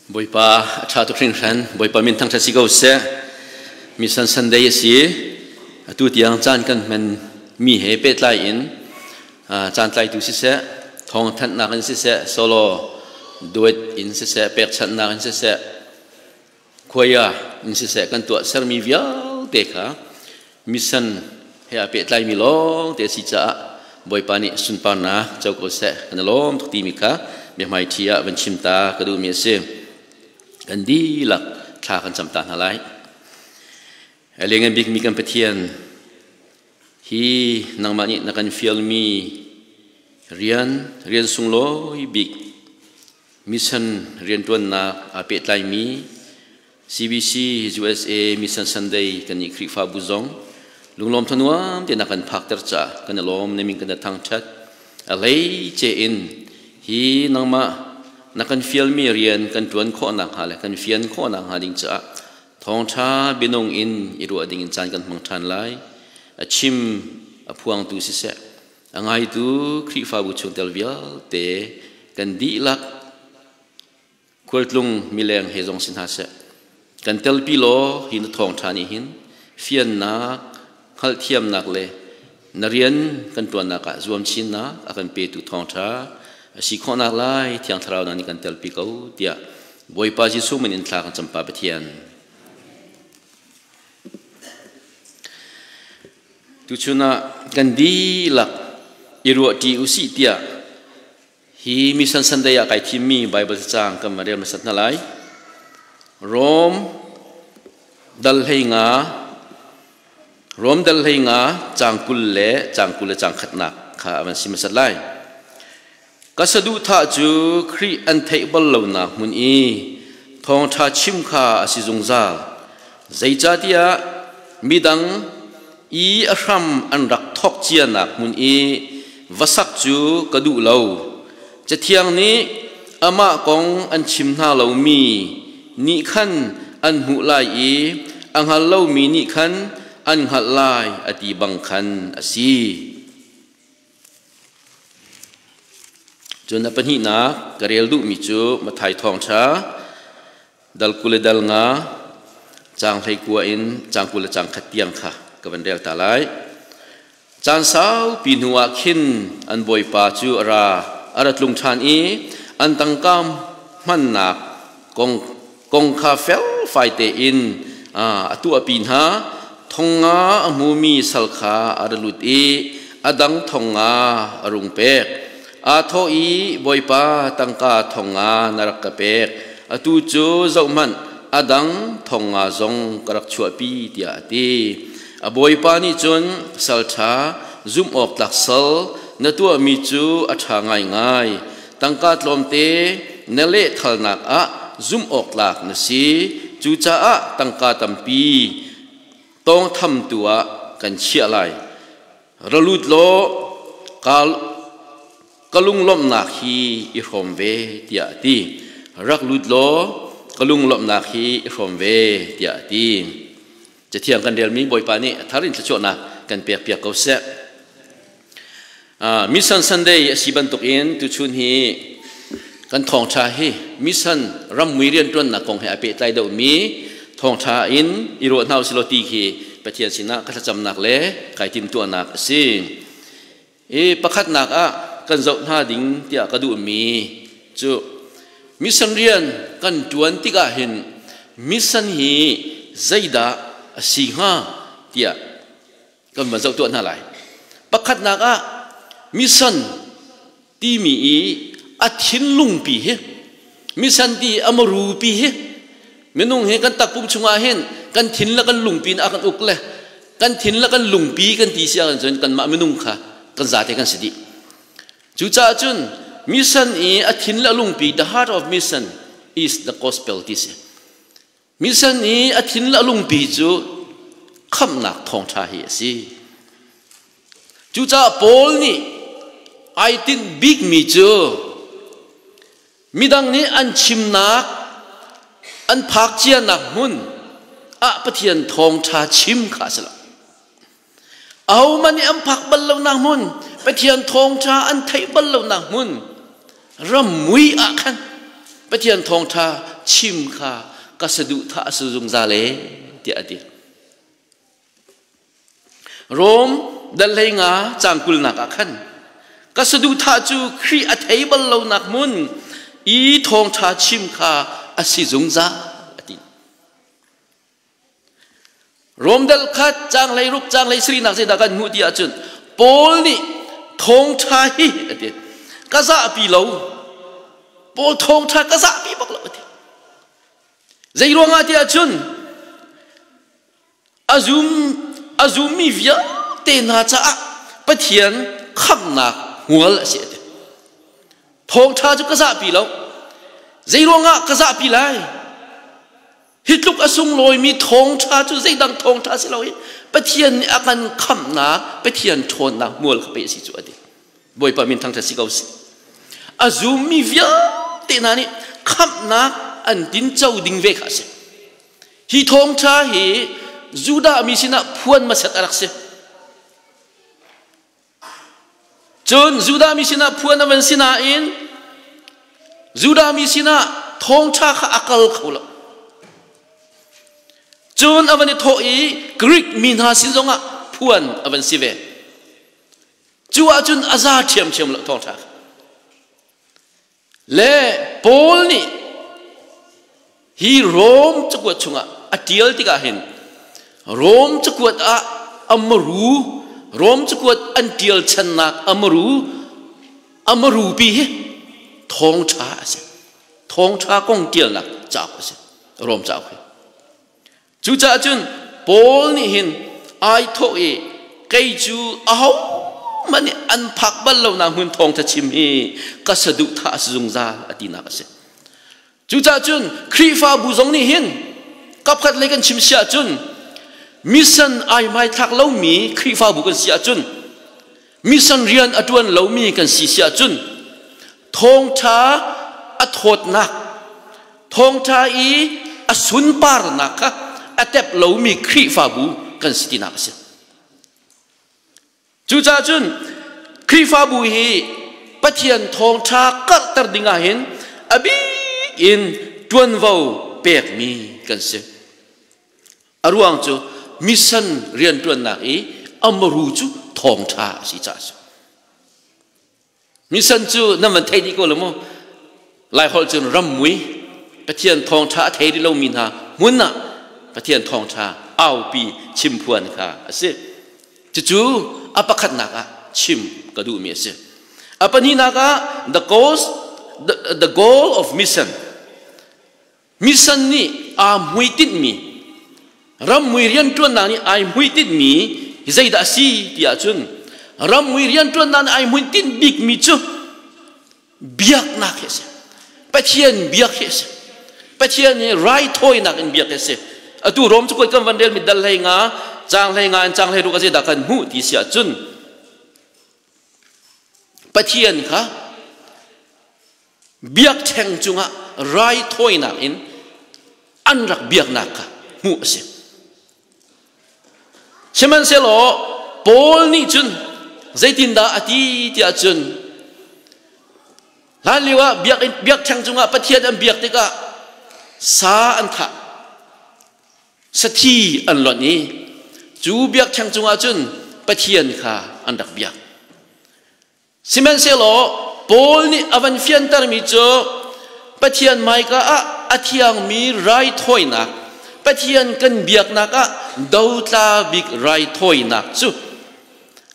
Bawipa a ṭha tuk hringhran. Bawipa min thangṭhat si ko seh. Mission Sunday a si. Atu tiang caan kan hman mi he pehtlai in caan tlaitu siseh, thawngthanhnak in siseh, solo duet in siseh, pekchanhnak in siseh, khuaia in siseh kan tuah sermi vialte kha mission he aa pehtlaimi lawng te si caah Bawipa nih sunparnak co ko seh kan i lawm tuk timi kha biahmaiṭhi ah van chim ta ka duhmi a si. Kan dihlak thla kan cam ta hna lai. A lianngan bikmi kan Pathian, hi nangmah nih na kan fialmi rian, rian sunglawi bik mission rianṭuannak aa pehtlaimi CBC USA Mission Sunday kan nih Khrihfabu zong lunglawm thanuam te na kan phakter caah kan i lawm na min kan thangṭhat. A hleice in hi nangmah na kan fialmi rian kan ṭuan khawh nakhnga le kan fian khawh nakhnga ding caah thawngṭha bianung in i ruah ding in caan kan hmang ṭhan lai. A chim a phuangtu siseh, a ngaitu Khrihfabu chungtel vialte kan dihlak khualtlung mileng he zong si hna seh, kan telpi law hi na thawngṭha nih hin fiannak, hngalhthiamnak le na rian kan ṭuannak ah zuamchinnak a kan petu thawngṭha a si khawhnak lai Thiang Thlarau na nih kan telpi ko tiah Bawipa Jesuh min in thla kan cam Pa Pathian. Tuchun ah kan dihlak i ruahṭi usih tiah hi Mission Sunday ah kai thimmi Bible caang kan van rel hmasat hna lai. Rom dal 15 Rom dal 15 caang 20 le caang 20 le caang khatnak kha a van si hmasat lai. Ka saduhthah cu Khrih an theih bal lonak hmun i thawngṭha chim kha a si zungzal. Zeicahtiah midang i a hram an rak thawk cianak hmun i va sak cu ka duh lo. Cathiang nih amah kong an chim hna lomi nih khan an hmuh lai i a hngal lomi nih khan an hngalh lai a ti bang khan a si. Cun a pahnihnak ka rel duhmi cu Matthai Thawngṭha dal 20 le dal 5 caang 19 in caang 20 le caang 1 tiang kha ka van rel ta lai. Caan saupi hnu ah khin an bawipa cu a ra, a ra tlung ṭhan i an tangka hmannak kong, kong kha felfai tein a tuahpi hna. Thong nga a hmumi sal kha a ra lut i a dang thong nga a rung pek. Aa thawh i, Bawipa, tangka thong nga na rak ka pek. Atu cu zohhmanh, a dang thong nga zong ka rak chuahpi, tiah a ti. A bawipa nih cun, Sal ṭha, zumh awk tlak sal, na tuahmi cu a ṭha ngaingai. Tangka tlawmte na lehthalnak ah zumh awk tlak na si. Cucaah tangka tampi tawngthamtu ah kan chiah lai. Ra lut law ka lunglawmhnak hi i hrawm ve, tiah a ti. Rak lut law ka lunglawmhnak hi i hrawm ve, tiah a ti. Cathiang kan relmi Bawipa nih a thar in thluachuahnak kan pekpiak ko seh. Mission Sunday a si bantukin tuchun hi kan thawngṭha hi mission rammui rianṭuannak kong he a pehtlai deuhmi thawngṭha in i ruah hna usih law ti khi Pathian sinah ka thlacamnak le kai timhtuahnak a si. I pakhatnak ah kan zoh hna ding tiah ka duhmi cu mission rian kan ṭuan tikah hin mission hi zeidah a si hnga tiah kan van zoh tuah hna lai. Pakhatnak ah mission timi i a thinlungpi hi mission ti a marupi hi minung hi kan takpum chungah hin kan thin le kan lungpi in a kan uk le kan thin le kan lungpi kan ti si ahcun kanmah minung kha kan zate kan si dih. Cucaah cun mission i a thin le a lungpi, the heart of mission is the gospel ti si. Mission i a thin le a lungpi cu khamhnak thawngṭha hi a si. Cucaah Paul nih ai tinh bikmi cu midang nih an chimnak, an phak cianak hmun ah Pathian thawngṭha chim kha a si lo. Ahohmanh nih an phak bal lonak hmun, Pathian thawngṭha an theih bal lonak hmun, ram mui ah khan Pathian thawngṭha chim kha ka saduhthah a si zungzal e tiah a ti. Rom dal 15 caang 20 ah khan ka saduhthah cu Khrih a thei bal lonak hmun i thawngṭha chim kha a si zungzal a ti. Rom dal khat caang 16 caang 17 nak zeidah kan hmuh ti ahcun Paul nih thawngṭha hi a ti. Ka zahpi lo. Paul thawngṭha ka zahpi bak lo a ti. Zei ruangah ti ahcun A zum a zummi vialte hna caah Pathian khamhnak hmual a si a ti. Thawngṭha cu ka zahpi lo. Zeiruangah ka zahpi lai? Hi tluk a sunglawimi thawngṭha cu zeidang thawngṭha si lo i Pathian nih a kan khamhnak, Pathian ṭhawnnak hmual kha pei a si cu a ti. Bawipa min thangṭhat si ko sih. A zummi vialte hna nih khamhnak an tinco ding ve kha a si. Hi thawngṭha hi Judah mi sinah phuan hmasat a rak si. Cun Judah mi sinah phuan a van si nain Judah mi sinah thawngṭha kha a kal kho lo. Cun a van i thawh i Greek mi hna sin zongah phuan a van si ve. Cu ahcun a za ṭhiamṭhiam lo thawngṭha kha. Le Paul nih hi Rom cakuat chungah a ṭial tikah hin Rom cakuat ah amaru Rom cakuat an ṭial channak amaru amaru pi hi thawngṭha a si. Thawngṭha kong ṭialnak cauk a si. Rom cauk hi. Cucaah cun Paul nih hin ai thawh i kei cu ahohmanh nih an phak bal lonak hmun thawngṭha chim hi ka saduhthah a si zungzal a tinak a si. Cucaah cun Khrihfabu zong nih hin kapkhat lei kan chim si ahcun mission ai hmaithlak lomi Khrihfabu kan si ahcun mission rian a ṭuan lomi kan si si ahcun thawngṭha a thawtnak thawngṭha i a sunparnak kha a tep lomi Khrihfabu kan si tinak a si. Cucaah cun Khrihfabu hi Pathian thawngṭha karhter ding ah hin a bik in ṭuanvo pekmi kan si. A ruang cu mission rianṭuannak i a muru cu thawngṭha a si caah a si. Mission cu nan van thei dih ko lo mu. Laiholh cun rammui Pathian thawngṭha a thei rih lomi hna hmun ah Pathian thawngṭha aupi chimphuan kha a si. Cucu a pakhatnak ah chim ka duhmi a si. A pahnihnak ah the goals, the goal of mission. Mission nih aa hmuitinhmi rammui rianṭuannak nih ai hmuitinhmi zeidah a si ti ahcun rammui rianṭuannak nih ai hmuitinh bikmi cu biaknak hi a si. Pathian biak hi a si. Pathian hi raithawinak in biak hi a si. Atu Rom cakuat kan van relmi dal 15 caang 15 in caang 16 a zeidah kan hmuh ti si ahcun Pathian kha biakṭheng cungah raithawinak in an rak biaknak kha hmuh a si. Sihmanhsehlaw Paul nih cun zeitindah a ti tiah cun hlan lio ah biakṭheng cungah Pathian an biak tikah sa an thah sathi an lonh i cu biakṭheng cungah cun Pathian kha an rak biak. Sihmanhsehlaw Paul nih a van fiantermi cu Pathian hmaika ah a thiangmi raithawinak, Pathian kan biaknak ah dotla bik raithawinak cu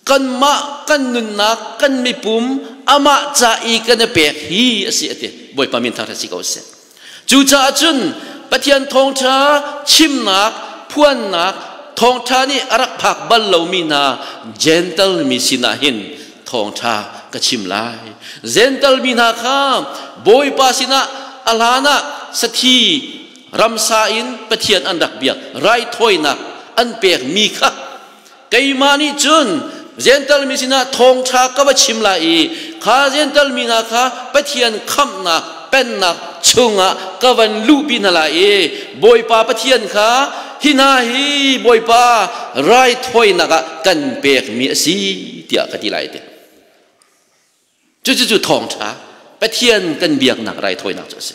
kanmah kan nunnak kan mipum amah ca i kan i pek hi a si a ti. Bawipa min thangṭhat si ko seh. Cucaah cun Pathian thawngṭha chimnak, phuannak, thawngṭha nih a rak phak bal lomi hna Gentle mi sinah hin thawngṭha ka chim lai. Gentle mi hna kha Bawipa sinah a hlan ah sathi ramsa in Pathian an rak biak, raithawinak an pekmi kha keimah nih cun Gentle mi sinah thawngṭha ka va chim lai i kha Gentle mi hna kha Pathian khamhnak pennak chungah ka van luhpi hna lai i Bawipa Pathian kha hi hna hi Bawipa raithawinak ah kan pekmi a si tiah ka ti lai ti. Cucu thawngṭha Pathian kan biaknak raithawinak cu a si.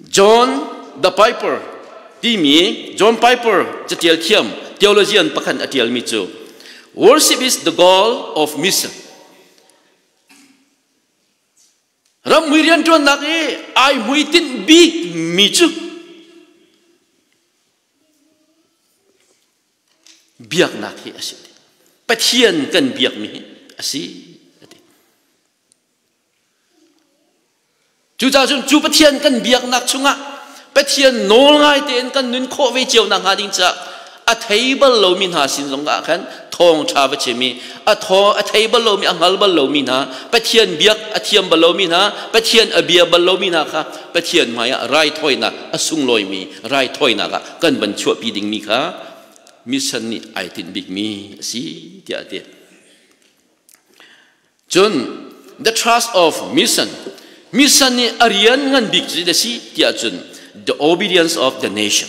John the Piper timi John Piper catial thiam theologian pakhat a tialmi cu worship is the goal of mission. Ram mui rianṭuannak i ai hmuitinh bik mi cu biaknak hi a si. Pathian kan biakmi hi a si. Cucaah cun cu Pathian kan biaknak chungah Pathian nawl ngai tein kan nun khawh ve cio nakhnga ding caah a thei bal lomi hna sin zong ah khan thawngṭha va chim i a thaw a thei bal lomi a hngal bal lomi hna Pathian biak a thiam bal lomi hna Pathian a bia bal lomi hna kha Pathian hmaiah raithawinak a sunglawimi raithawinak ah kan van chuahpi dingmi kha mission nih ai tinh bikmi a si tiah a ti. Cun the trust of mission mission nih a rian ngan bik cu a si tiah cun the obedience of the nation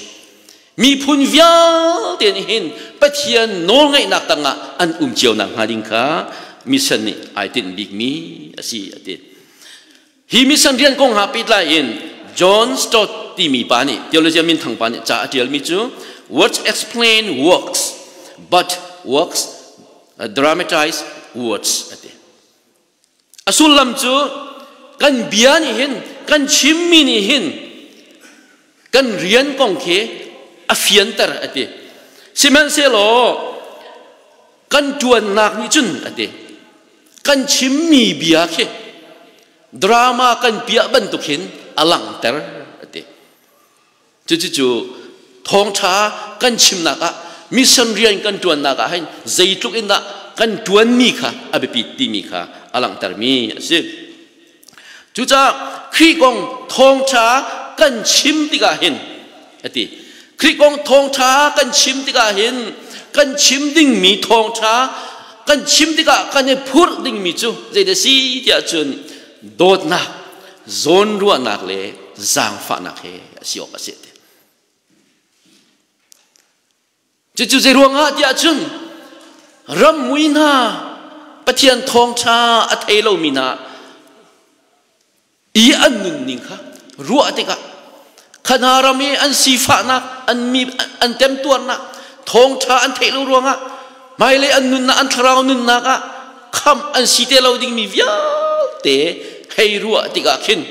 miphun vialte nih hin Pathian nawlngaihnak tangah an um cio nak hnga ding kha mission nih ai tinh bikmi a si a ti. Hi mission rian kong ha pehtlai in John Stott timi pa nih theologian minthang pa nih ca a ṭialmi cu words explain works but works dramatize words a ti. A sullam cu kan bia nih hin kan chimmi nih hin kan rian kong khi a fianter a ti. Sihmanhsehlaw kan ṭuannak nih cun a ti kan chimmi bia khi drama kan piah bantuk hin a langhter a ti. Cucu thawngṭha kan chimnak ah mission rian kan ṭuannak ah hin zeitluk in dah kan ṭuanmi kha a biapit timi kha a langhtermi a si. Cucaah Khrih kong thawngṭha kan chim tikah hin a ti. Khrih kong thawngṭha kan chim tikah hin kan chim dingmi thawngṭha kan chim tikah kan i phurh dingmi cu zeidah si tiah cun dawtnak, zawnruahnak le zaangfahnak he a si awk a si. Cucu zeiruangah tiah cun ram mui hna Pathian thawngṭha a thei lomi hna i an nunning kha ruah tikah kha hna ram i an sifahnak an mi an temtuarnak thawngṭha an theih lo ruangah hmailei an nunnak an thlarau nunnak ah khamh an si te lo dingmi vialte hei ruah tikah khin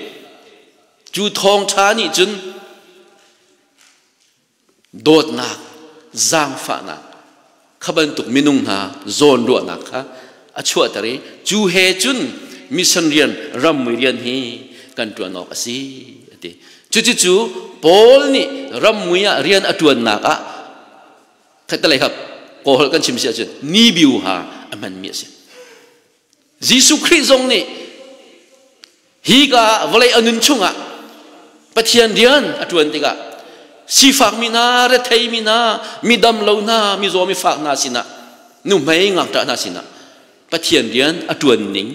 cu thawngṭha nih cun Dawtnak, zaangfahnak, kha bantuk minung hna zawnruahnak kha a chuahter i cu he cun mission rian rammui rian hi kan ṭuan awk a si a ti. Cucucu Paul nih rammui ah rian a ṭuannak ah khattelei kha Kawl kan chim si ahcun nibiu ha a hmanmi a si. Jesuh Khrih zong nih hi ka vawlei a nun chungah Pathian rian a ṭuan tikah sifakmi hna, retheimi hna, mi damlo hna, mi zaw mi fak hna sinah, nuhmei ngakṭah hna sinah Pathian rian a ṭuan ning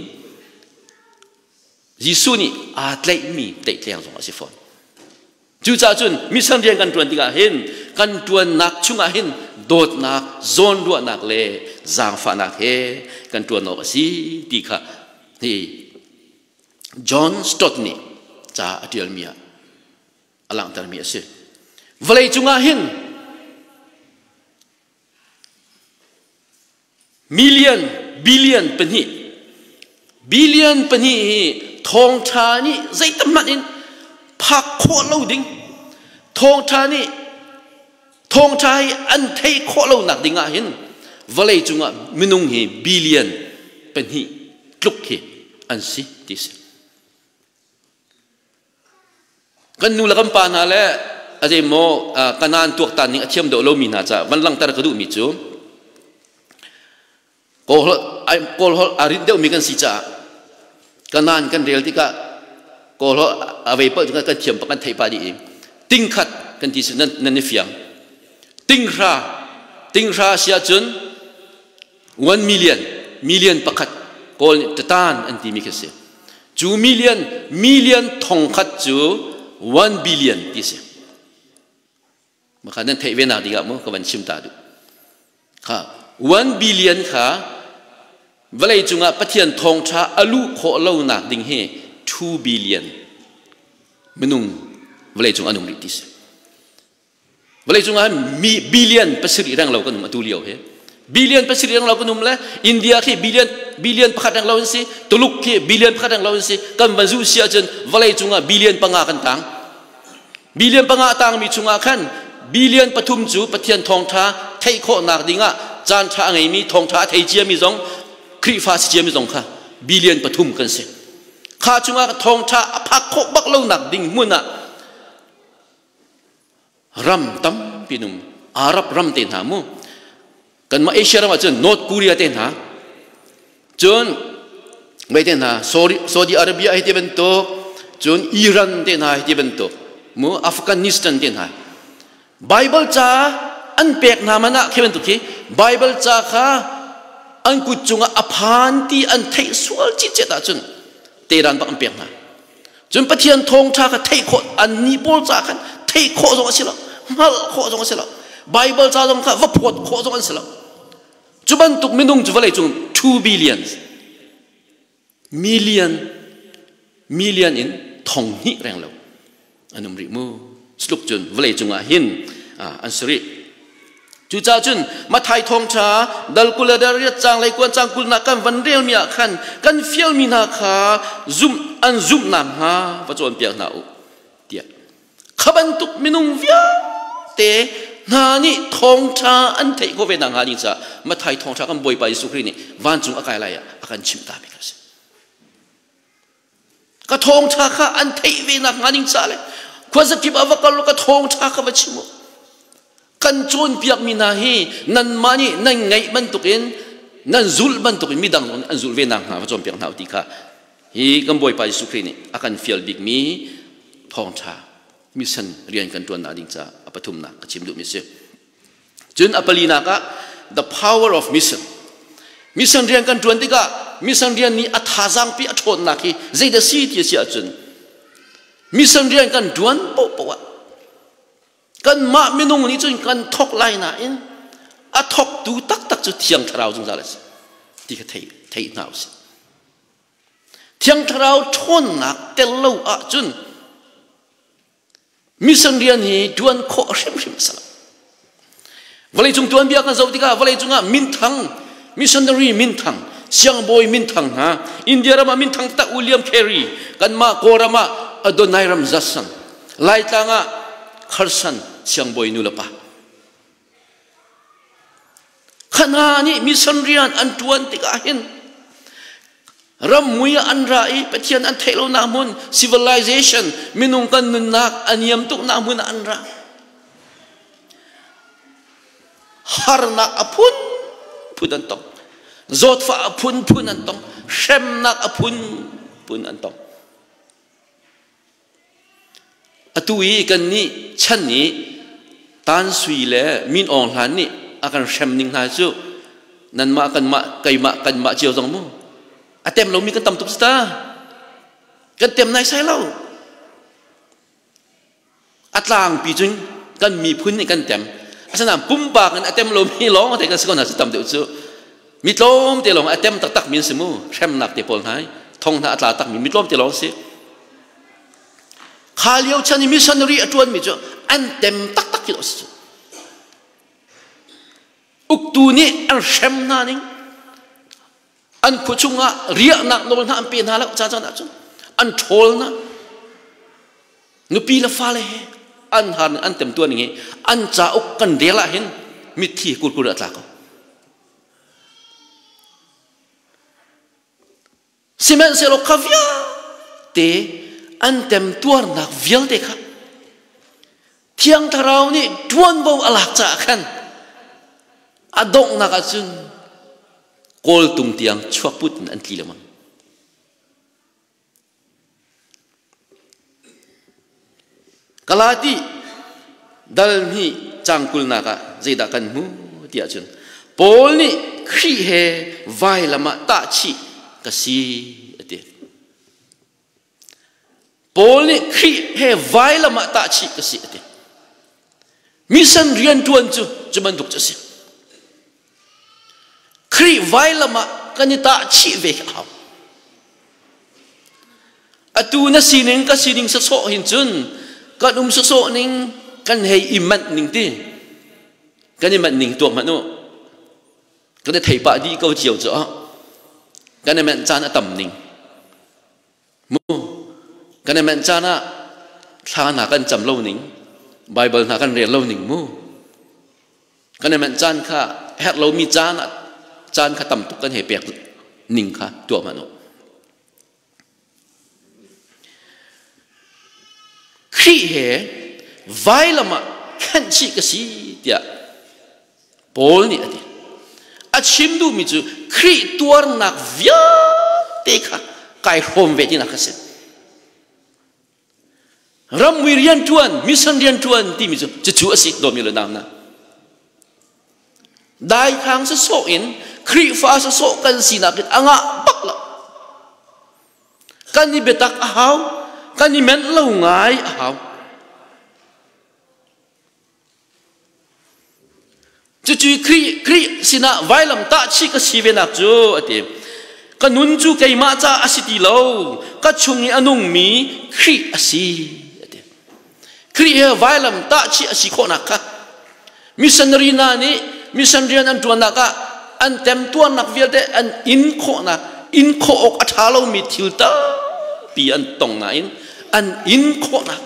Jesuh nih aa tlaihmi tlaihtleng zong a si fawn. Cucaah cun mission rian kan ṭuan tikah hin kan ṭuannak chungah hin dawtnak, zawnruahnak le zaangfahnak he kan ṭuan awk a si ti kha hi John Stott nih ca a ṭialmi ah a langhtermi a si. Vawlei cungah hin Million, billion pahnih. Billion pahnih hi thawngṭha nih zeitahmanh in phak khawh lo ding. Thawngṭha nih thawngṭha hi an theih khawh lonak ding ah hin vawlei cungah minung hi billion pahnih tluk hi an si ti si. Kan nu le kan pa hna le a zeimaw kanaan tuaktan ning a thiam deuh lomi hna caah van langhter ka duhmi cu Kawl holh a rinh deuhmi kan si caah kanaan kan rel tikah Kawl holh a vei paoh kan thiam pak kan theih pah dih i tingkhat kan ti nan nan i fiang tinghra tinghra si ahcun 1 million million pakhat kawl nih tatan an timi khi si cu million million thongkhat cu 1 billion ti si maka nan theih ve nak dingah mu ka van chim ta duh kha 1 billion kha vawlei cungah Pathian thawngtha a luh khawh lo nak ding hi 2 billion minung Vawlei cung an um rih ti si. Vawlei cung ah mi billion 7 reng lo kan um atu lio hi. Billion 7 reng lo kan um le India khi billion 1 reng lo an si, Tuluk khi billion 1 reng lo an si. Kan van zuh si ahcun vawlei cung ah billion 5 kan tang. Billion 5 tangmi chungah khan billion 3 cu Pathian thawngtha theih khawhnak dingah caan ṭha a ngeimi thawngṭha a thei ciami zong Khrihfa si ciami zong kha billion 3 kan si. Kha chungah thawngṭha a phak khawh bak lonak ding hmun ah ram tampi num Arab ram te hna mu kanmah Asia ram ah cun North Korea te hna cun mei te hna Saudi Arabia hi ti bantuk cun Iran te hna hi ti bantuk mu Afghanistan te hna Bible ca an pek hna man ah khi bantuk khi Bible ca kha an kut cungah a phan ti an theih sual citcet ahcun Tehran bak an pek hna. Cun Pathian thawngṭha kha theih khawh an nih pawl ca khan theih khawh zong a si lo, hngalh khawh zong a si lo. Bible ca zong kha va phawt khawh zong an si lo. Cu bantuk minung cu vawlei cung 2 billion million million in thong hnih reng lo an um rih mu. Tluk cun vawlei cungah hin an si rih. Cucaah cun Matthai thawngṭha dal 20 le dal 8 caang lei kuan caang 20 nak kan van relmi ah khan kan fialmi hna kha zumh an zumh nakhnga va cawnpiak hna u tiah kha bantuk minung vialte hna nih thawngṭha an theih khawh ve nakhnga ding caah Matthai thawngṭha kan Bawipa Jesuh Khrih nih vancung a kai lai ah a kan chimh ta mi kha a si. Ka thawngṭha kha an theih ve nakhnga ding ca le khuazakip ah va kal ka thawngṭha kha va chim u. Kan cawnpiakmi hna hi nanmah nih nan ngaih bantukin nan zulh bantukin midang zong nih an zulh ve nakhnga va cawnpiak hna u ti kha hi kan Bawipa Jesuh Khrih nih a kan fial bikmi thawngṭha mission rian kan ṭuannak ding caah a pathumnak ka chim duhmi a si. Cun a palinak ah the power of mission. Mission rian kan ṭuan tikah mission rian nih a thazaangpi a ṭhawnnak hi zeidah si ti a si ahcun mission rian kan ṭuan paohpaoh ah kanmah minung nih cun kan thawk lai nain a thawktu taktak cu Thiang Thlarau zungzal a si ti kha thei thei hna usih. Thiang Thlarau ṭhawnnak tel lo ahcun Mission rian hi ṭuan khawh hrimhrim a si lo. Vawleicung tuanbia kan zoh tikah vawleicung ah minthang, missionary minthang, siangbawi minthang hna, India ram ah minthang tak William Carey, kanmah Kawlram ah Adoniram Judson, Laitlang ah Carson siangbawi nu le pa. Khana nih mission rian an ṭuan tikah hin rammui ah an ra i Pathian an theih lonak hmun civilization minung kan nunnak a niam tuknak hmun ah an ra. Harnak a phunphun an tong. Zawtfah a phunphun an tong. Hremnak a phunphun an tong. Atu i kannih chan nih Tan Sui le Min Aung Hlan nih a kan hrem ning hna cu nanmah kanmah keimah kanmah cio zong mu a tem lomi kan tam tuk ta kan tem naisai lo a tlangpi cun kan miphun nih kan tem asinain pumpak in a tem lomi lawng te kan si ko hna cu tam deuh cu mi tlawm te lawng a tem taktak mi an si mu hremnak te pawl hna thong hna a tla takmi mi tlawm te lawng si kha lio chan i missionary a ṭuanmi cu an tem taktak khi si uktu nih an hrem hna ning an khua chungah riahnak nawl hna an pe hna lo ca caan ahcun an ṭhawl hna nupi le fale he an har an temtuan ning hi an cauk kan rel ah hin mitthli kurkur a tla ko. Sihmanhsehlaw kha vialte an temtuarnak vialte kha Thiang Thlarau nih ṭuanvo a lak caah khan a donghnak ah cun kawltung tiang chuakput in an tli lengmang. Galati dal hnih cang kulnak ah zeidah kan hmu ti ahcun Paul nih Khrih he vailam ah tahchih ka si a ti. Paul nih Khrih he vailam ah tahchih ka si a ti. Mission rianṭuan cu cu bantuk cu a si. Khrih vailam ah kan i tahchih ve a hau. Atu na sining ka sining sawsawh hin cun Kan um sawsawh ning, kan hei i manh ning ti. Kan i manh ning tuak hmanh u. Kan i thei pah dih ko cio cu ah. Kan i manh caan a tam ning. Mu kan i manh caan ah thla hna kan cam lo ning, Bible hna kan rel lo ning mu. Kan i manh caan kha herh lomi caan ah caan kha tam tuk kan hei pek ning kha tuah hmanh u. Khrih he vailam ah khenhchih ka si tiah Paul nih a ti. A chim duhmi cu Khrih tuarnak vialte kha kai hrawm ve tinak a si. Rammi rianṭuan, mission rianṭuan timi cu cucu a si dawmi le nau na. Daithlang sawsawh in Khrihfa sawsawh kan sinak in a ngah bak lo. Kan i biatak a hau, kan i menh lo ngai a hau. Cucu Khrih Khrih sinah vailam tah chih ka si ve nak cu a ti. Ka nun cu keimah ca a si ti lo, ka chung i a nungmi Khrih a si a ti. Khrih he vailam tah chih a si khawhnak kha missionary hna nih mission rian an ṭuannak ah an temtuarnak vialte an in khawhnak in khawh awk a ṭha lomi thil tampi an tong nain an in khawhnak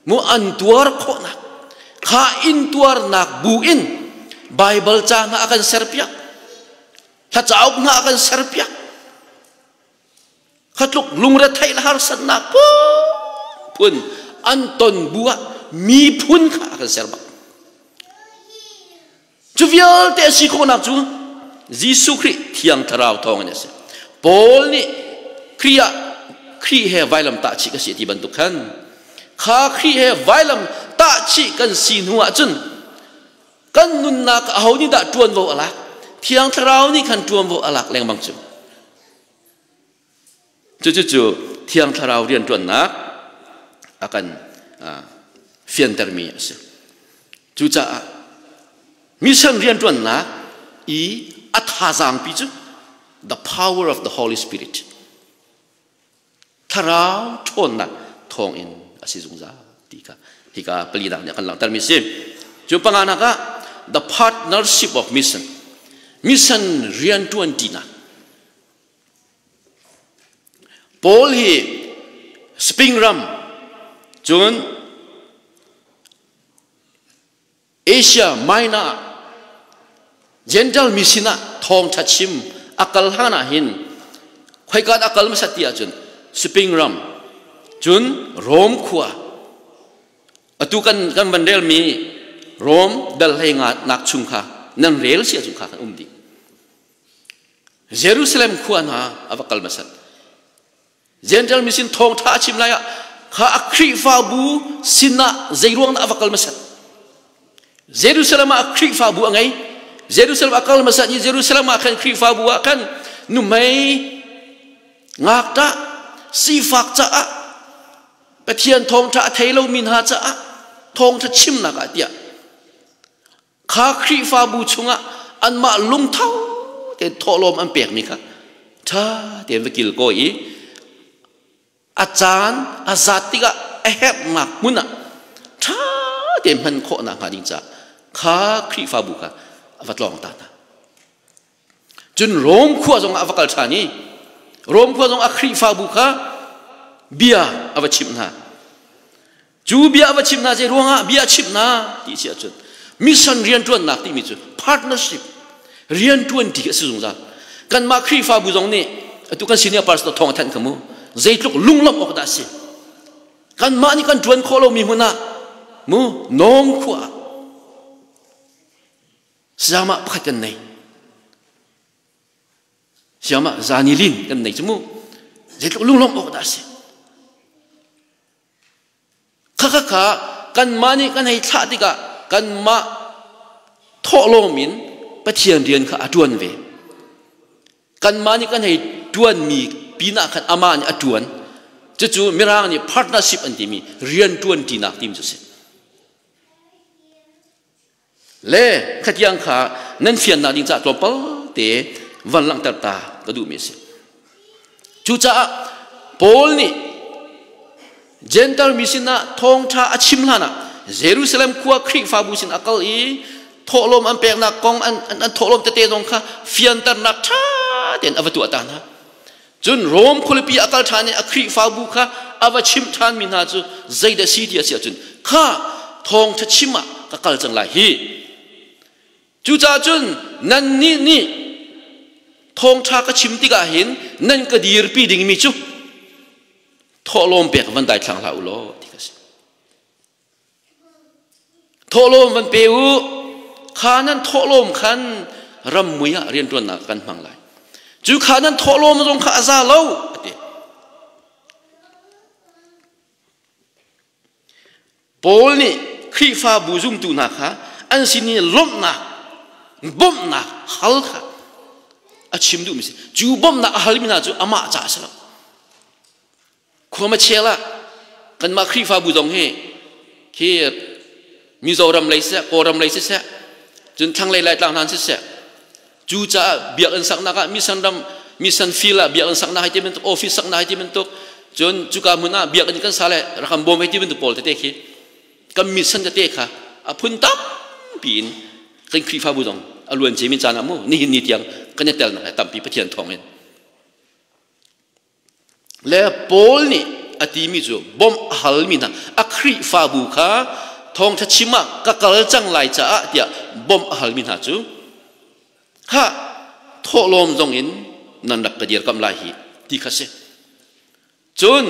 mu an tuar khawhnak kha intuarnak bu in Bible ca hna a kan serpiak hla cauk hna a kan serpiak kha tluk lungretheih le harsatnak phun an ton bu ah miphun kha a kan ser bak Cu vialte a si khawhnak cu Jesuh Khrih Thiang Thlarau thawngin a si. Paul nih Khrih ah Khrih he vailam tahchih ka si ti bantuk khan kha Khrih he vailam tahchih kan si hnu ah cun kan nunnak aho nih dah ṭuanvo a lak? Thiang Thlarau nih khan ṭuanvo a lak lengmang cu. Cucu Thiang Thlarau rianṭuannak a kan fiantermi a si. Cucaah mission rianṭuannak i a thazaangpi cu the power of the Holy Spirit thlarau ṭhawnnak thawngin a si zungzal ti kha hika palinak nih a kan langhtermi a si. Cu panganak ah the partnership of mission mission rianṭuanṭinak Paul hi Spain ram cun Asia Minor Gentile mi sinah thawngṭha chim a kal hlan ah hin khoika dah a kal hmasat ti ahcun Spain ram cun Rome khua atu kan kan van relmi Rome dal hlei nga nak chung kha nan rel si ahcun kha kan um dih. Jerusalem khua hna a va kal hmasat. Gentile mi sin thawngṭha a chim lai ah kha a Khrihfabu sinah zeiruang dah a va kal hmasat. Jerusalem ah Khrihfabu a ngei. Jerusalem a kal hmasat i Jerusalem ah khan Khrihfabu ah khan nuhmei ngakṭah sifak caah Pathian thawngṭha a thei lomi hna caah thawngṭha chimnak ah tiah Kha Khrihfabu chungah anmah lungtho tein thawhlawm an pekmi kha ṭha tein va kilkawi i a caan a zat tikah a herhnak hmun ah ṭha tein hman khawhnak hnga ding caah kha Khrihfabu kha a va tlawng ta hna. Cun Rom khua zongah a va kal ṭhan i Rom khua zong a Khrihfabu kha bia a va chimh hna. Cu bia a va chimh hna zei ruangah bia a chimh hna ti si ahcun mission rianṭuannak timi cu partnership rianṭuan ti a si zungzal. Kanmah Khrihfabu zong nih atu kan senior pastor thawng a thanh kha mu zeitluk lunglawmh awk dah a si. Kanmah nih kan ṭuan khawh lomi hmun ah mu nawng khua ah Sayamah pakhat kan nei. Sayamah zanilin kan nei cu mu. Zeitluk lunglawmh awk dah a si. Khakha kha kanmah nih kan hei thlah tikah kanmah thawhlawm in Pathian rian kha a ṭuan ve. Kanmah nih kan hei ṭuanmi pinah khan amah nih a ṭuan. Cucu Mirang nih partnership an timi rian ṭuanṭinak timi cu a si. Le khatiang kha nan fiannak ding caah tlawmpal te van langhter ta ka duhmi a si. Cucaah Paul nih Gentile mi sinah thawngṭha a chim hlanah Jerusalem khua Khrihfabu sin a kal i thawhlawm an peknak kong an thawhlawm tete zong kha fianternak ṭha tein a va tuah ta hna. Cun Rom khualipi a kal ṭhan i a Khrihfabu kha a va chimh ṭhanmi hna cu zeidah si ti a si ahcun kha thawngṭha chim ah ka kal cang lai hi. Cucaah cun nannih nih thawngṭha ka chim tikah hin nan ka dirpi dingmi cu thawhlawm pek van daithlang hlah u law ti ka si. Thawhlawm van pe u, kha nan thawhlawm khan ram mui ah rianṭuannak kan hmang lai. Cu kha nan thawhlawm zong kha a za lo a ti. Paul nih Khrihfabu zumtu hna kha an sin i lawmhnak, bawmhnak hal kha a chim duhmi si. Cu bawmhnak a halmi hna cu amah ca a si lo. Khua chel ah kanmah Khrihfabu zong hi khi Mizoram lei siseh, Kawlram lei siseh, cun thlanglei Laitlang hna siseh, cu caah biakinn saknak ah mission ram mission field ah biakinn saknak hei ti bantuk office saknak hei ti bantuk cun cuka hmun ah biakinn kan sa le rakam bawm hei ti bantuk pawl tete khi kan mission tete kha a phun tampi in kan Khrihfabu zong a luan cemi caan ah mu nihin ni tiang kan i telnak he tampi Pathian thawng in Le Paul nih a timi cu bawmh a halmi hna a Khrihfabu kha thawngṭha chim ah ka kal cang lai caah tiah bawmh a halmi hna cu kha thawhlawm zong in nan rak ka dirkamh lai hi ti kha si. Cun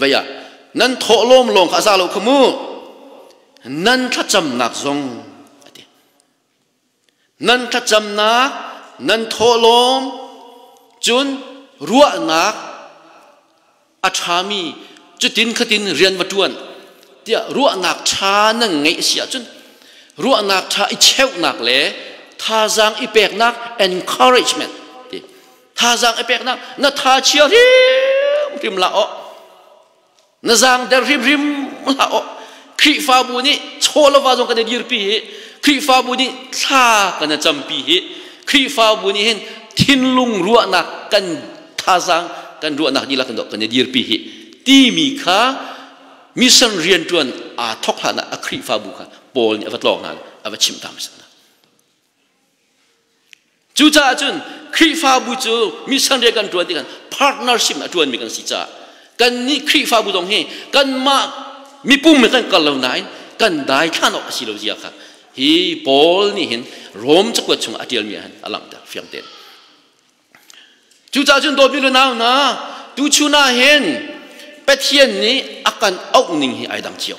vei ah nan thawhlawm lawng kha a za lo kha mu nan thlacamnak zong a ti. Nan thlacamnak, nan thawhlawm, cun ruahnak a ṭhami cutin khatin rian va ṭuan tiah ruahnak ṭha nan ngeih a si ahcun ruahnak ṭha i cheuhnak le thazaang i peknak encouragement ti thazaang i peknak na tha chia hrimhrim la aw na zaangder hrimhrim hlah aw Khrihfabu nih chawlava zong kan i dirpi hi Khrihfabu nih thla kan i campi hi Khrihfabu nih hin thinlung ruahnak kan thazaang kan ruahnak dihlak kan kan i dirpi hi timi kha mission rianṭuan aa thok hlan ah a Khrihfabu kha Paul nih a va tlawng hna a va chimh ta hmasa hna. Cucaah cun Khrihfabu cu mission rian kan ṭuan tikah partnership a ṭuanmi kan si caah kannih Khrihfabu zong hi kanmah mipum in kan kal lo nain kan daithlan awk a si lo zia kha hi Paul nih hin Rom cakuat chungah a ṭialmi ah hin a langhter fiang tein. Cucaah cun dawtmi le nau hna, tuchun ah hin Pathian nih a kan auh ning hi ai dang cio.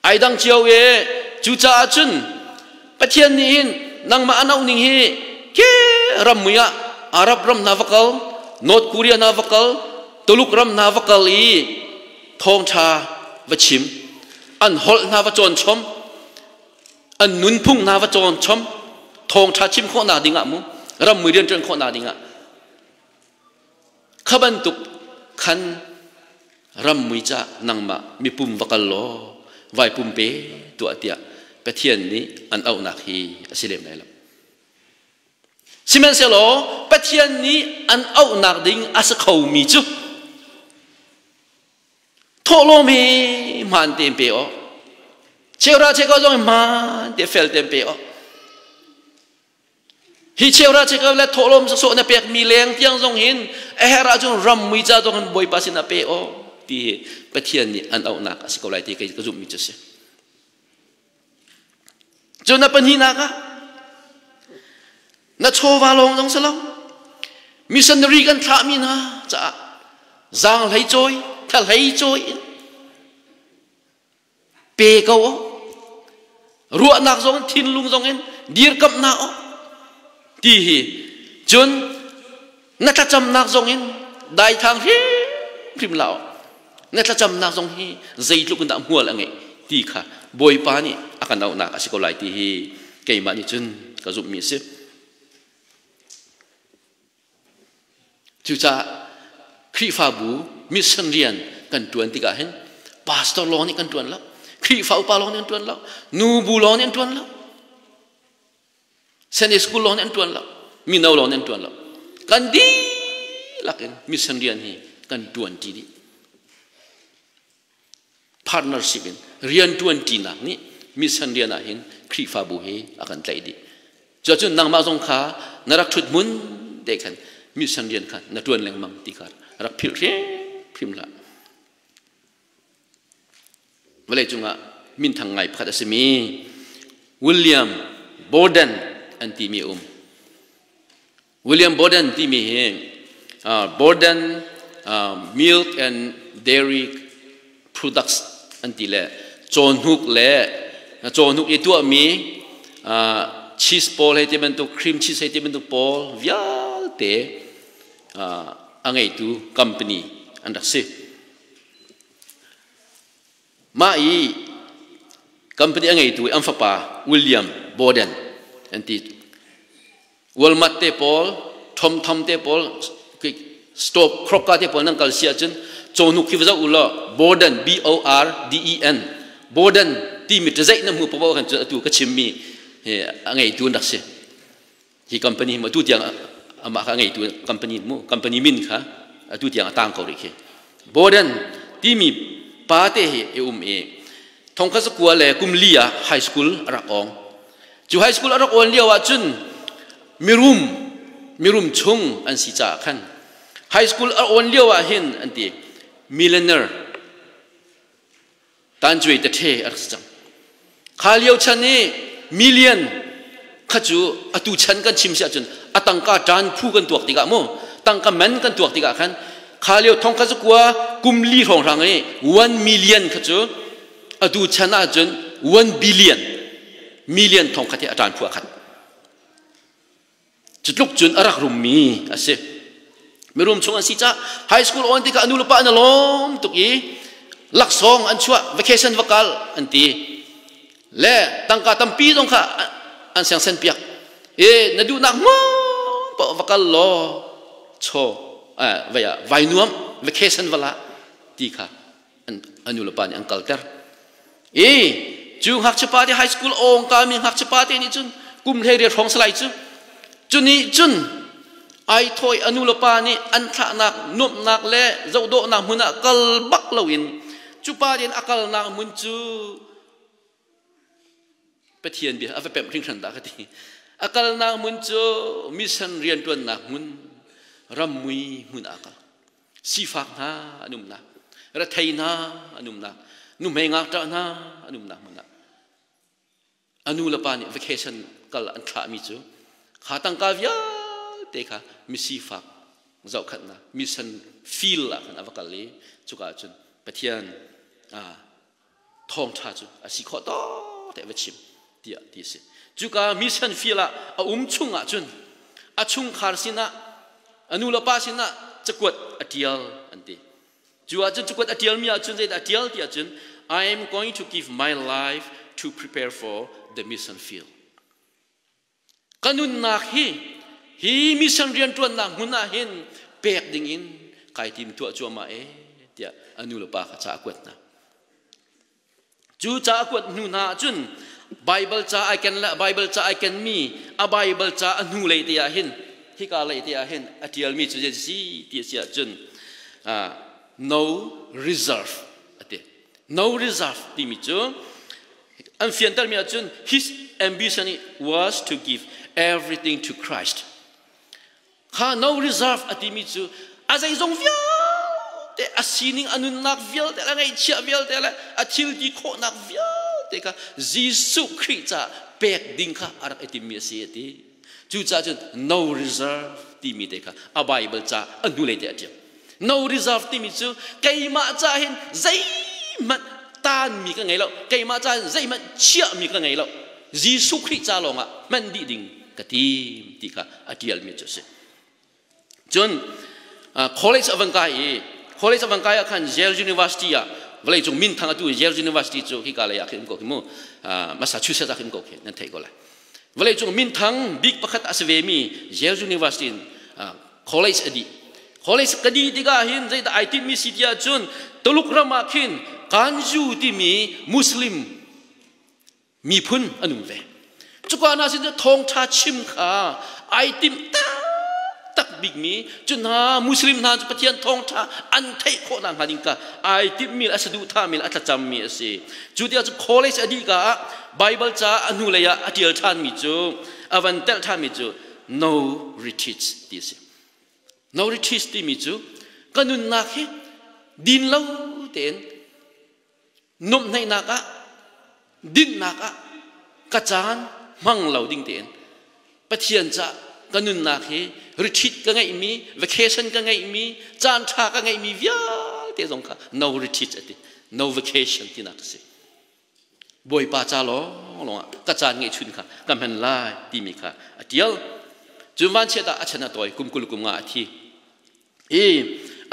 Ai dang cio e cucaah cun Pathian nih hin nangmah an auh ning hi ke ram mui ah Arab ram hna va kal, North Korea hna va kal, Tuluk ram hna va kal i thawngṭha va chim, an holh hna va cawn chom, an nunphung hna va cawn chom, thawngṭha chim khawhnak ding ah mu ram mui rianṭuan khawhnak ding ah Kha bantuk khan ram mui ca nangmah mipum va kal law vai pumpe tuah tiah Pathian nih an auhnak hi a si lem lai lo. Sihmanhsehlaw Pathian nih an auhnak ding a si khomi cu thawhlawm hi hmaan tein pe awk cheuhra cheukhat zong hi hmaan te fel tein pe awk Hi cheuhra cheukhat le thawhlawm sawsawh na pekmi leng tiang zong hin a herh ahcun ram mui ca zong hin Bawipa sin ah pe aw ti hi Pathian nih an auhnak a si ko lai ti kei ka zumhmi cu a si. Cun a pahnihnak ah na chawva lawng zong si lo missionary kan thlahmi hna caah zaanghlei cawi thlahlei cawi in pe ko aw ruahnak zong thinlung zong in dirkamhnak aw ti hi cun na thlacamnak zong in daithang hrimhrim la aw na thlacamnak zong hi zeitluk in dah hmual a ngeih ti kha Bawipa nih a kan auhnak a si ko lai ti hi keimah nih cun ka zumhmi a si. Cucaah Khrihfabu mission rian kan ṭuan tikah hin pastor lawng nih kan ṭuan lo, Khrihfa upa lawng nih an ṭuan lo, nubu lawng nih an ṭuan lo, Sunday school lawng nih an ṭuan lo, mino lawng nih an ṭuan lo. Kan dihlak in mission rian hi kan ṭuan ṭi dih. Partnership in rianṭuan ṭinak nih mission rian ah hin Khrihfabu hi a kan tlaih dih. Cuacun nangmah zong kha na rak ṭhut hmun te khan mission rian kha na ṭuan lengmang ti kha rak philh hrimhrim hlah. Vawlei cungah minthang ngai pakhat a simi William Borden an timi a um. William Borden timi hi Borden Milk and Dairy Products an ti le cawhnuk le cawhnuk i tuahmi cheese pawl hei ti bantuk cream cheese hei ti bantuk pawl vialte a ngeitu company an rak si. Mah i company a ngeitu an fapa William Borden an ti. Walmart te pawl, Tom Thumb te pawl, Stop Kroger te pawl nan kal si ahcun cawhnuk khi va zoh u law Borden B O R D E N Borden timi ṭazeih na hmu paoh kan cun atu ka chimmi a ngeitu an rak si. Hi company hi atu tiang amah kha a ngeitu company mu company min kha atu tiang a tang ko rih khi. Borden timi pa te hi i um i thongkhat zakua le kum li ah high school a rak ong. Cu high school a rak awn lio ah cun mirum mirum chung an si caah khan high school a awn lio ah hin an ti millionaire tancuai te a rak si cang. Kha lio chan i million kha cu atu chan kan chim si ahcun a tangka ṭan phu kan tuak tikah mu tangka man kan tuak tikah khan kha lio thong kha zakua kum li hrawnghrang i 1 million kha cu atu chan ahcun 1 billion million thong khat hi a ṭan phu a khat. Cu tluk cun a rak rummi a si. Mirum chung an si caah high school on tikah nu le pa an lawm tuk i laksawng an chuah, vacation va kal an ti le tangka tampi zong kha an siangsen piak e na duhnak hmun paoh va kal law chaw vai ah vai nuam, vacation va la ti kha an nu le pa nih an kalter i cu ngakchia pa te, high school awng ka mi ngakchia pa te nih cun kum 18 hrawng salai cu cu nih cun ai thawi a nu le pa nih an thlahnak nuamhnak le zohdawhnak hmun ah kal bak loin cu pa din a kalnak hmun cu Pathian bia a va pemh hringhran dah ka ti. A kalnak hmun cu mission rianṭuannak hmun, rammui hmun ah kal. Sifak hna an umnak, rethei hna an umnak, nuhmei ngakṭah hna an umnak hmun ah a nu le pa nih vacation kal an thlahmi cu kha tangka vialte kha misifak zohkhanhnak mission field ah khan a va kal i cuka ah cun Pathian thawngṭha cu a si khawh tawk te va chim tiah ti a si. Cuka mission field ah a um chung ah cun a chungkhar sinah, a nu le pa sinah cakuat a ṭial an ti. Cu ah cun cakuat a ṭialmi ah cun zeidah a ṭial ti ahcun, "I am going to give my life to prepare for the mission field." Ka nunnak hi hi mission rianṭuannak hmun ah hin pek ding in kai tim tuah cuahmah e tiah a nu le pa kha ca a kuat hna. Cu ca a kuat hnu hna ahcun Bible ca ai ken le Bible ca ai ken mi a Bible ca a hnu lei te ah hin, hika lei te ah hin a ṭialmi cu zei si ti a si ahcun, "No reserve" a ti. No reserve timi cu an fiantermi ahcun his ambition was to give everything to Christ. Kha no reserve a timi cu a zeizong vialte, a sining, a nunnak vialte, a ngeihchiah vialte le a thil ti khawhnak vialte kha Jesuh Khrih caah pek ding kha a rak i timmi a si a ti. Cucaah cun no reserve timi te kha a Bible ca a hnulei te a ṭial. No reserve timi cu keimah ca hin zeihmanh taanmi ka ngei lo, keimah ca hin zeihmanh chiahmi ka ngei lo, Jesuh Khrih ca lawngah hman dih ding ka tim ti kha a ṭialmi cu a si. Cun college a van kai i college a van kai ah khan Yale University ah, vawleicung minthang atu Yale University cu hika lei ah khin um ko khi mu, Massachusetts ah khin um ko khi, nan theih ko lai, vawleicung minthang bik pakhat a si ve mi Yale University in college a dih. College ka dih tikah hin zeidah ai tinhmi si ti ahcun Tuluk ram ah khin Kanzu timi Muslim miphun an um ve. Cuka hna sin thawngṭha chim kha ai timh. taktak bikmi cu hna Muslim hna cu Pathian thawngṭha an theih khawh nakhnga ding kha ai timhmi le a saduhthahmi le a thlacammi a si. Cu tiah cu college a dih ka ah Bible ca a hnulei ah a ṭial ṭhanmi cu a van telh ṭhanmi cu no retreats ti a si. No retreats timi cu ka nunnak hi din lo tein nuamhhnaihnak ah dinhnak ah ka caan hmang lo ding tein Pathian ca ka nunnak hi retreat ka ngeihmi vacation ka ngeihmi caan ṭha ka ngeihmi vialte zong kha no retreat a ti, no vacation tinak a si. Bawipa ca lawng lawng ah ka caan ngeihchun kha ka hman lai timi kha a ṭial. Cu vanchiat ah a chan a tawi, kum 20 kum nga a thi. I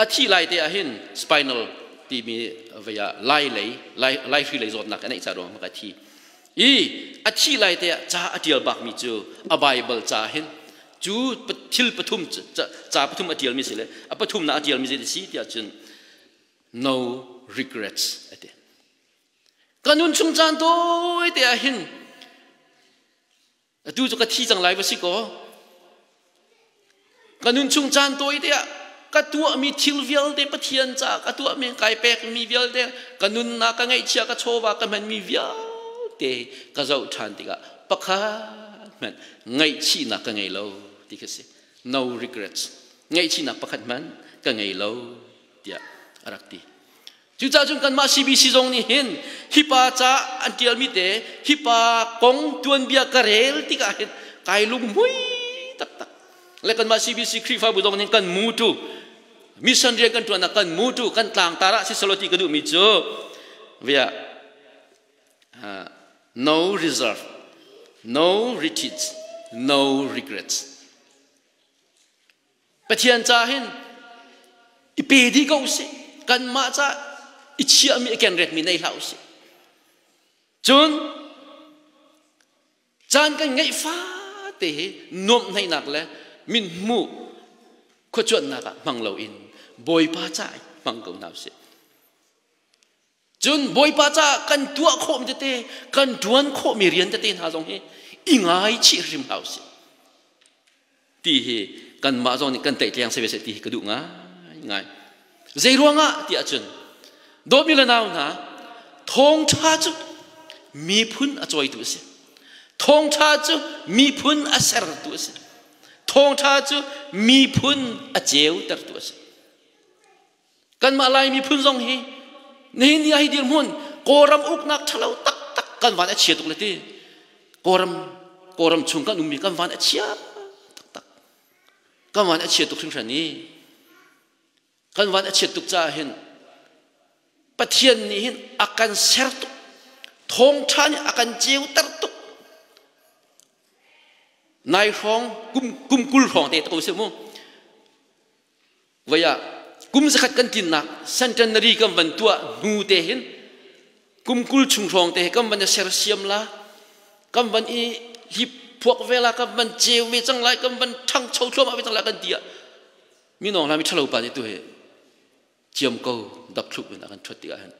a thi lai te ah hin spinal timi vei ah lai lei lai lai hri lei zawtnak a neih ca ruang ka thi. I a thi lai te ah ca a ṭial bakmi cu a Bible ca hin cu thil pathum, ca pathum a ṭialmi si le a pathumnak a ṭialmi zei si tiah cun no regrets a ti. Ka nun chung caan tawi te ah hin atu cu ka thi cang lai va si kaw, ka nun chung caan tawi te ah ka tuahmi thil vialte, Pathian caah ka tuahmi, kai pekmi vialte, ka nunnak, ka ngaihchia, ka chawva ka hmanmi vialte ka zoh ṭhan tikah pakhat hmanh ngaihchihnak ka ngei lo ti khi si. No regrets, ngaihchihnak pakhat hmanh ka ngei lo tiah a rak ti. Cucaah cun kanmah CBC zong nih hin hi pa ca an ṭialmi te, hi pa kong tuanbia ka rel tikah hin kai lunghmui taktak. Le kanmah CBC Khrihfabu zong nih kan mutu, mission rian kan ṭuannak kan mutu, kan tlangtar ah si selaw ti ka duhmi cu via no reserve, no retreats, no regrets. Pathian ca hin i pe dih ko usih. Kanmah ca i chiahmi, i kenretmi nei hlah usih. Cun caan kan ngeih fate hi nuamhhnaihnak le min hmuh khuacuanhnak ah hmang loin Bawipa ca hmang ko hna usih. Cun Bawipa caah kan tuah khawhmi tete, kan ṭuan khawhmi rian tete hna zong hi i ngaichih hrim hlah usih ti hi kanmah zong nih kan teihtliang si ve seh ti hi ka duh ngaingai. Zei ruangah ti ahcun, dawtmi le nau hna, thawngṭha cu miphun a cawitu a si. Thawngṭha cu miphun a sertu a si. Thawngṭha cu miphun a ceutertu a si. Kanmah Lai miphun zong hi nihin ni ah hi dirhmun Kawlram uknak ṭhalo taktak, kan van a chia tuk le ti. Kawlram chung kan ummi kan van a chia taktak. Kan van a chia tuk hringhran i kan van a chiat tuk caah hin Pathian nih hin a kan ser tuk, thawngṭha nih a kan ceuter tuk. Nai hrawng kum 20 hrawng te ko si mu. Voi ah kum 100 kan tlinnak centenary kan van tuah hnu te hin kum 20 chung hrawng te kan van i sersiam la, kan van i hip phuak ve la, kan van ceu ve cang lai, kan van ṭhangcho thluahmah ve cang lai kan ti ah minong la mi ṭhalo pa nih tu hi ciam ko dap thlup in a kan ṭhuat tikah hin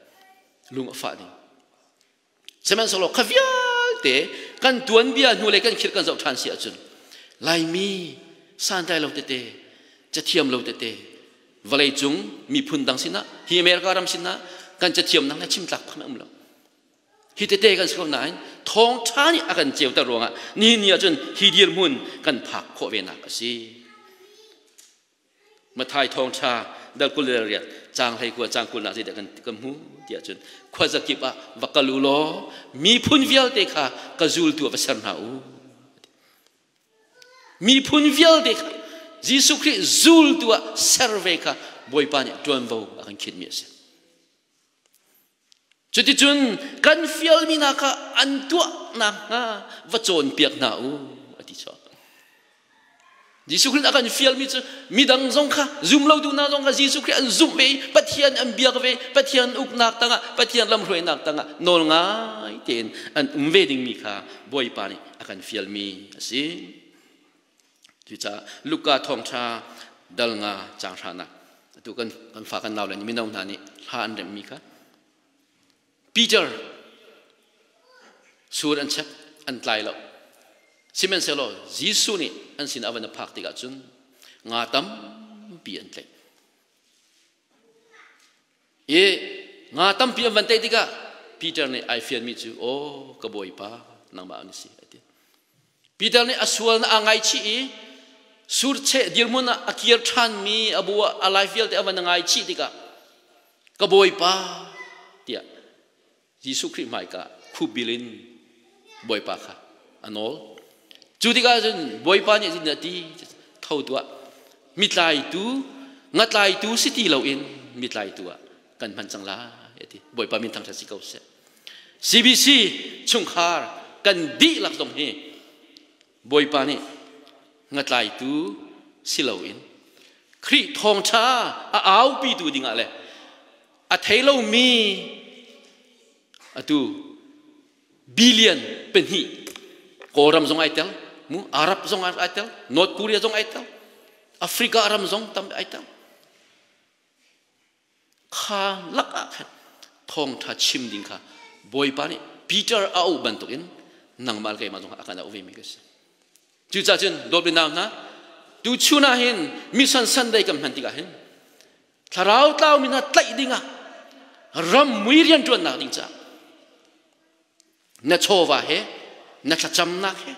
lung a fah ding. Sihmanhsehlaw kha vialte kan tuanbia hnu le kan khirh kan zoh ṭhan si ahcun Laimi santlai lo tete, cathiam lo tete, vawlei cung miphun dang sinah, hi America ram sinah kan cathiamnak le chimtlak phun a um lo. Hi tete kan si ko nain thawngṭha nih a kan ceuter ruangah nihin ni ahcun hi dirhmun kan phak khawh ve nak a si. Mathai thawngṭha dal 28 caang 19 caang 20 nak zeidah kan hmu tiah cun, khuazakip ah va kal u law miphun vialte kha ka zultu ah va ser hna u. Miphun vialte kha Jesuh Khrih zultu ah ser ve kha Bawipa nih ṭuanvo a kan khinhmi a si. Cuticun kan fialmi hna kha an tuah nakhnga va cawnpiak hna u a ti chuak. Jesuh Khrih a kan fialmi cu midang zong kha, zumlotu hna zong kha Jesuh Khrih an zumh ve i Pathian an biak ve, Pathian uknak tangah, Pathian lamhruainak tangah nawl ngai tein an um ve dingmi kha Bawipa nih a kan fialmi a si. Cucaah Luka thawngṭha dal 5 caang 9nak atu kan fa kan nau le mino hna nih hla an remhmi kha, Peter sur an chek, an tlai lo. Sihmanhsehlaw Jesuh nih an sin a van a phak tikah cun Nga tampi an tlaih. I nga tampi an van tlaih tikah Peter nih ai fianmi cu aw ka bawipa nangmah an si a ti. Peter nih a sual na aa ngaichih i surcheh dirhmun ah a kir ṭhanmi a bu ah a lai vialte a van ngaichih tikah ka bawipa tiah Jesuh Khrih hmaika khupbil in bawipa kha a nawl. Cu tikah cun bawipa nih cun a ti tho tuah mitlaitu ngatlaitu si ti loin mitlaitu ah kan hman cang lai a ti. Bawipa min thangṭhat si ko seh. CBC chungkhar kan dihlak zong hi Bawipa nih ngatlaitu si loin Khrih thawngṭha a aupitu dingah le a thei lomi atu billion pahnih Kawlram zong ai tel mu Arab zong ai tel North Korea zong ai tel Africa ram zong tam ai tel Kha lakah khan thawngṭha chim ding kha Bawipa nih Peter a auh bantukin nangmah le keimah zong a kan auh vemi ka si. Cucaah cun dawtmi nau hna, tuchun ah hin mission Sunday kan hman tikah hin thlarau tlaumi hna tlaih dingah ram mui rianṭuannak ding caah na chawva he na thlacamnak he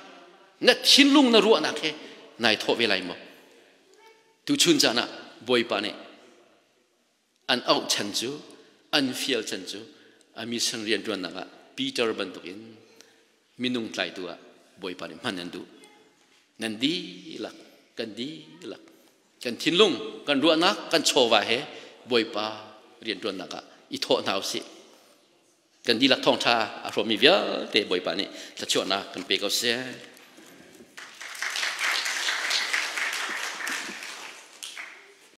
na thinlung na ruahnak he nai thawh ve lai maw? Tuchun caan ah Bawipa nih an auh chan cu an fial chan cu a mission rianṭuannak ah Peter bantukin minung tlaitu ah Bawipa nih hman an duh. Nan dihlak, kan dihlak, kan thinlung, kan ruahnak, kan chawva he Bawipa rianṭuannak ah i thawh hna usih. Kan dihlak thawngṭha a hrawmmi vialte Bawipa nih thluachuahnak kan pe ko seh.